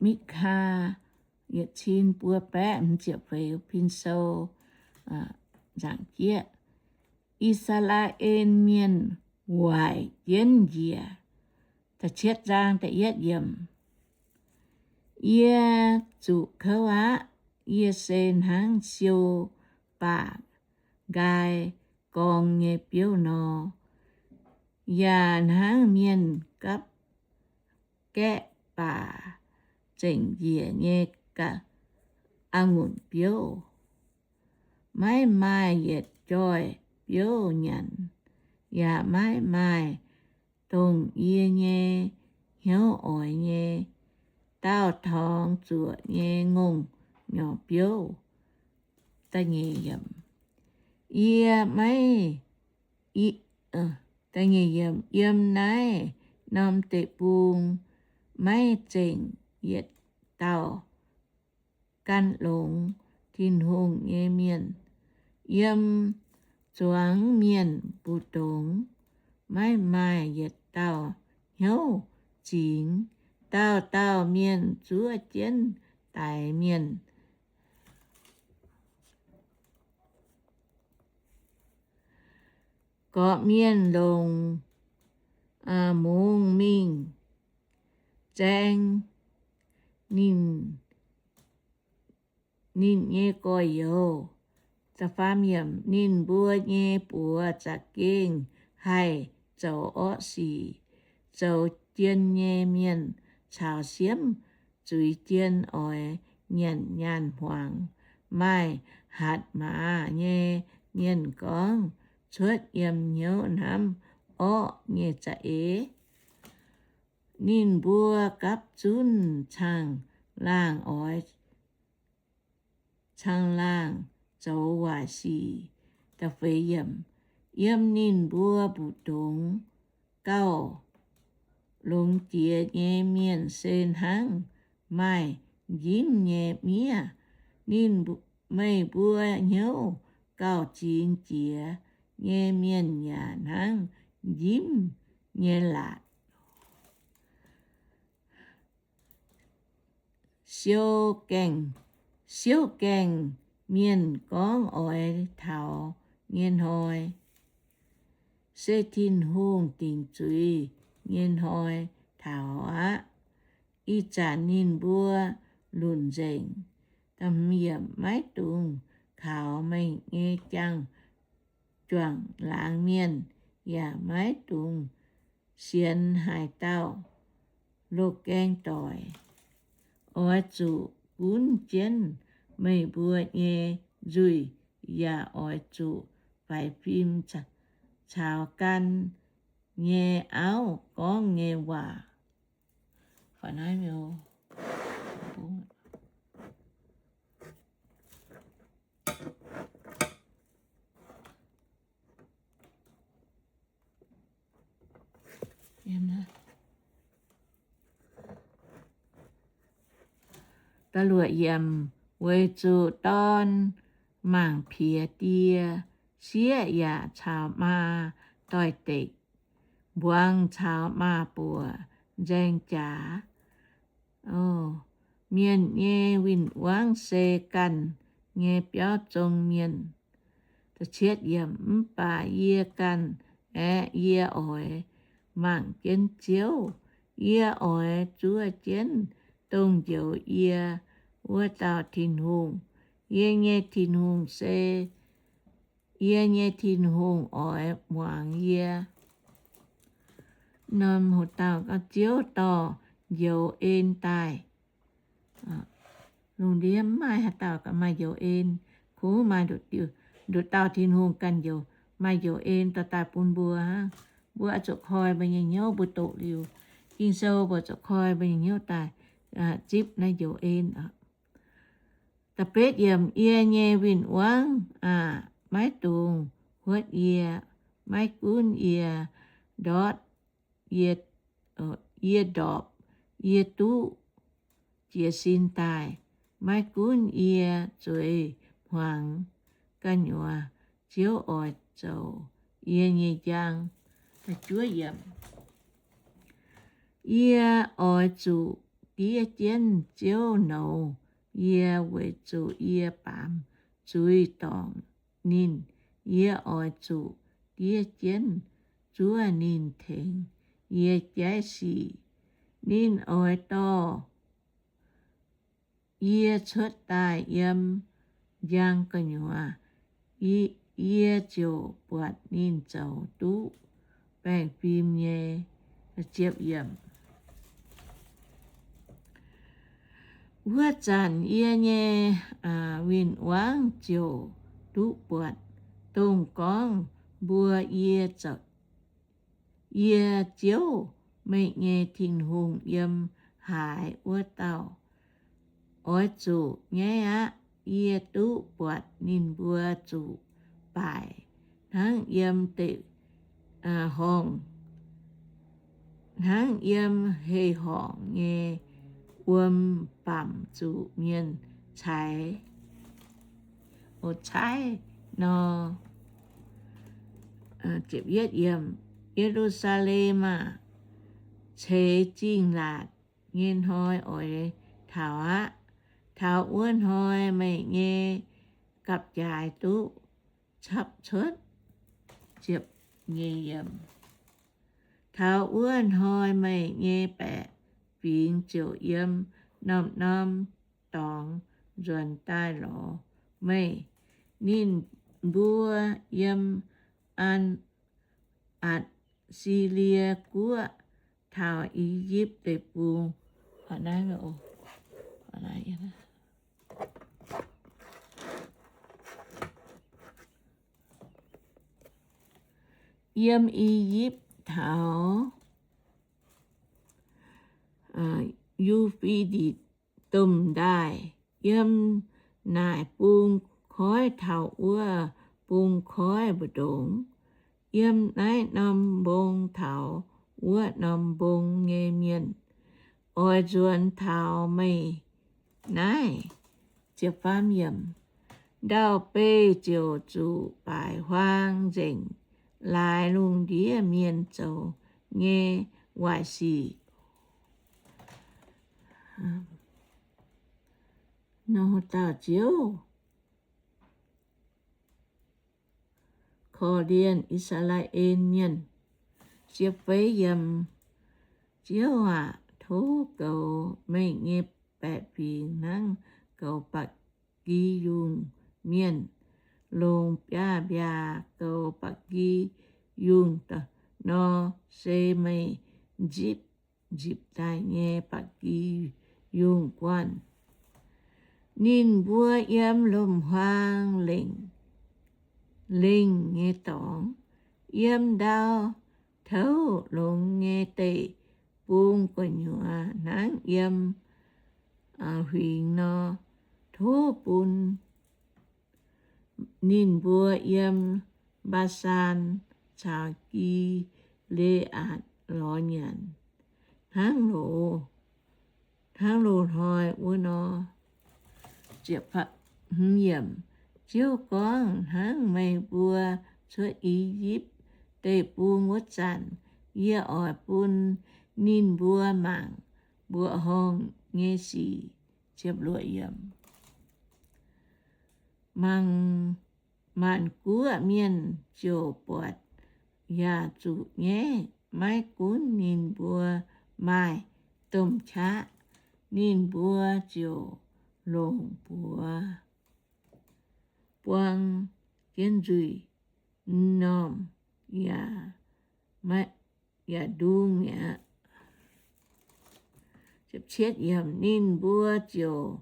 Mikaa yietc cin buo baeqv hmz ziepc feix pin sou nzaangc jieqv. I^saa^laa^en Mienh waaic jienv njiec. Da'cietv zaang da'yietv yiemc. Yie zuqc kouv aqv. Yie se hnangv siou baac nqaai gorng nyei biouv nor, yaac hnangv mienh gapv gaeqv baac zengc njiec nyei a'ngunc biouv. Maiv maaih yietc joih biouv nyanc, yaac maiv maaih dongh yie nyei hnyouv oix nyei dauh torngx zuoqc nyei ngongh nyorc biouv. Yie maiv, yiem naaiv norm deic-bung maiv zengc yietc dauh gan longx Tin-Hungh nyei mienh. Yiem zuangx mienh mbu'ndongx maiv maaih yietc dauh hnyouv zingx. Dauh dauh mienh zuov jienv daix mienh. Gorqv-mienh longc mungz mingh zaeng ninh, ninh nyei gorx-youz. Ninh mbuo nyei buoz za'gengh haih zoux orqv sic. Zoux jien nyei mienh caux siemv zuiz jien oix nyanc nyaanh hmuangx. Maaih hatc maaz nyei mienh gorngv cuotv yiem hnyouv hnamv orqv nyei za'eix. Ninh mbuo gapv zunv caangh laangh oix caangh laangh zoux waaic sic. Yiem ninh mbuo mbu'ndongx gauh longx jiex nyei mienh se hnangv maaih njimv nyei miev. Ninh, meih mbuo hnyouv gauh zingx jiex nyei mienh yaac hnangv njimv nyei laatc. Siou gaengh, siou gaengh mienh gorngv oix taux nyei hnoi, se Tin-Hungh dingc zuiz nyei hnoi taux aqv. Ih zanc ninh mbuo lunc nzengc. Maiv dungx kaux meih nyei jangx juangc laangz mienh, yaac maiv dungx sienx haaix dauh loz-gaeng doic. Oix zuqc gunv jienv meih mbuo nyei nzuih, yaac oix zuqc faix fim caux gan nyei auv gorngv nyei waac. Weic zuqc dorn mangc piex die, sieqv yaac caux maa doix-dekc, mbuangz caux maa-buoc nzaeng jaax. Mienh nyei win-wangv se ganh nyei biauv zong mienh. Mv baac yie ganh aeqv, yie oix mangc jienv Ziouv. Yie oix zuov jienv dongh njoux yie wuov dauh Tin-Hungh. Yie nyei Tin-Hungh se, yie nyei Tin-Hungh oix muangx yie. Norm hoc dauh gauh Ziouv dorh njoux en daaih. Lungh ndiev mv maaih haaix dauh gauh maaih njoux en. Kungx maaih nduqc dauh Tin-Hungh ganh njoux, maaih njoux en dorh daaih bun mbuo hnangv. Mbuo oix zuqc koi mbuo nyei hnyouv mbuo doqc liuz Ging-Sou, mbuo zuqc koi mbuo nyei hnyouv daaih zipv naaiv njoux en. Da'betv yiemc, yie nyei win-wangv aah, maiv dungx huotv yie. Maiv gunv yie ndortv, yie ndorpc, yie duqv jiez sin daaih. Maiv gunv yie zueiz hmuangx ga'nyuoz, Ziouv oix zoux yie nyei njang. Yie oix zuqc diev jienv Ziouv nouz yie, weic zuqc yie baamz zuiz dorngc ninh. Yie oix zuqc diev jienv zuov ninh tengx yie jaiv sic. Ninh oix dorh yie cuotv daaih yiem njang gu'nyuoz, yie ziouc buatc ninh zoux duqv baengh fim nyei. Wuov zanc yie nyei win-wangv ziouc duqv buatc, dongh gorngv mbuo, Yie, Ziouv, meih nyei Tin-Hungh yiem haaix wuov dauh. Oix zuqc nyaiv aqv. Yie duqv buatc ninh mbuo zuqc baaic hnangv yiem deic, horngh, hnangv yiem hei-horngc nyei wuom baamc zuqc mienh caix, o, caaiv nor. Ye^lu^saa^lem aah! Ceix zingh laatc nyei hnoi oix taux aqv. Taux wuov hnoi meih nyei gapv-jaaix duqv capv cuotv. Taux wuov hnoi meih nyei baeqc fingx ziouc yiem norm-norm dorngx nzuonx daaih lorz meih. Ninh mbuo yiem An, Atc^si^lie Guoqv taux I^yipv Deic-Bung. Yiem I^yipv taux Yu^fe^ditc Domh Ndaaih, yiem naaic bung koiv taux wuov bung koiv mbu'ndongx, yiem naaiv norm mbong taux wuov norm mbong nyei mienh, oix nzuonx taux meih naaiv. Ndau-beih ziouc zuqc baaic huaang nzengc, laaix lungh ndiev mienh zoux nyei waaic sic. Nor dauh Ziouv korv-lienh I^saa^laa^en Mienh. Ziepc feix yiem. Ziouv aah! Tov goux meih nyei baeqc fingx hnangv goux ba'gi yungh mienh longc biaav-mbiaac goux ba'gi yungh nor, se meih nzipc nzipc daaih nyei ba'gi yungh guanh. Ninh mbuo yiem lomc-huaang lengh, lengh nyei dorngx, yiem ndau touv longx nyei deic-bung gu'nyuoz hnangv yiem huingx nor. Tov bun ninh mbuo yiem Mbaa^saan caux Gi^le^aatc lorz nyanc hnangv loz, hnangv loz-hnoi wuov nor. Ziouv gorngv, Hnangv meih mbuo cuotv I^yipv Deic-Bung wuov zanc, yie oix bun ninh mbuo mangc mbuoqc horngh nyei sic. Maanc, maanc guoqv mienh ziouc buatc yaac zuqc nyaiv. Maiv gunv ninh mbuo maaih domh qaqv, ninh mbuo ziouc longc buoz buang jienv nzuih m'normh yaac maiv, yaac ndung mi'aqv. Ninh mbuo ziouc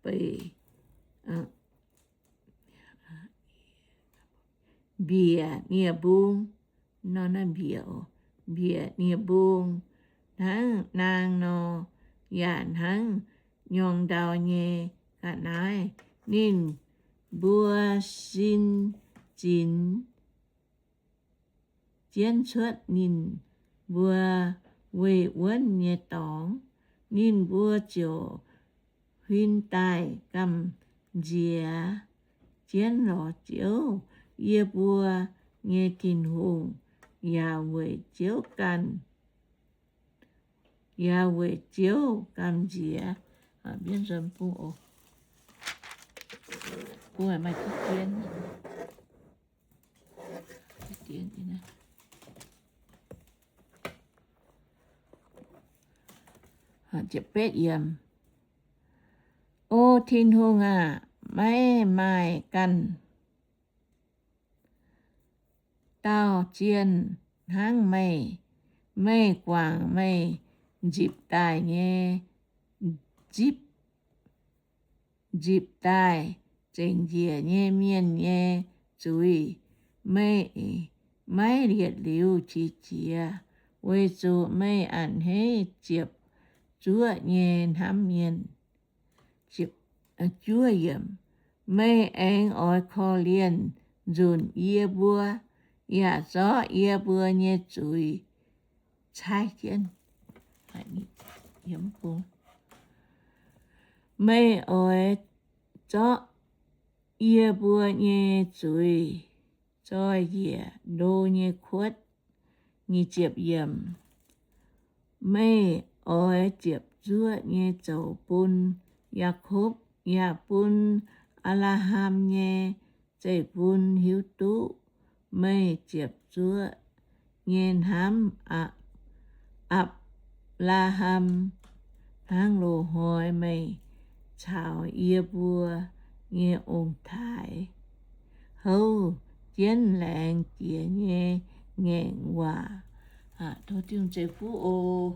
beic, mbiec nie-mbung, nor naaiv mbiec, mbiec nie-mbung hnangv naang nor, yaac hnangv nyorng ndau nyei ga'naaiv. Ninh mbuo sin zinx jienv cuotv ninh mbuo weih wuonv nyei dorngx. Ninh mbuo ziouc huin daaih gamh nziex jienv lorz Ziouv, yie mbuo nyei Tin-Hungh. yaac weic Ziouv ganh, yaac weic Ziouv gamh nziex. Mbienv nzuonx bung oc. Bung maaih jienv. O Tin-Hungh aah, maiv maaih ganh dauh zien hnangv meih. Meih guangc meih nzipc daaih nyei, nzipc, nzipc daaih zengc njiec nyei mienh nyei zuiz. Meih maiv lietc liuz qiex jiez, weic zuqc meih a'hneiv ziepc zuoqv nyei hnamv mienh. Meih aengx oix korv-lienh nzunc yie mbuo, yaac zorqv yie mbuo nyei zuiz caaiv jienv. Meih oix zorqv yie mbuo nyei zuiz zoih njiec ndo nyei kuotv. Meih oix ziepc zuoqv nyei zoux bun Yaakopv, yaac bun Apc^laa^ham nyei zeiv-fun hiuv duqv meih ziepc zuoqv nyei hnamv Apc^laa^ham, hnangv loz-hnoi meih caux yie mbuo nyei ong-taaix houv jienv laengz jiex nyei ngaengc waac. Tov Tin-Hungh ceix fuqv oc.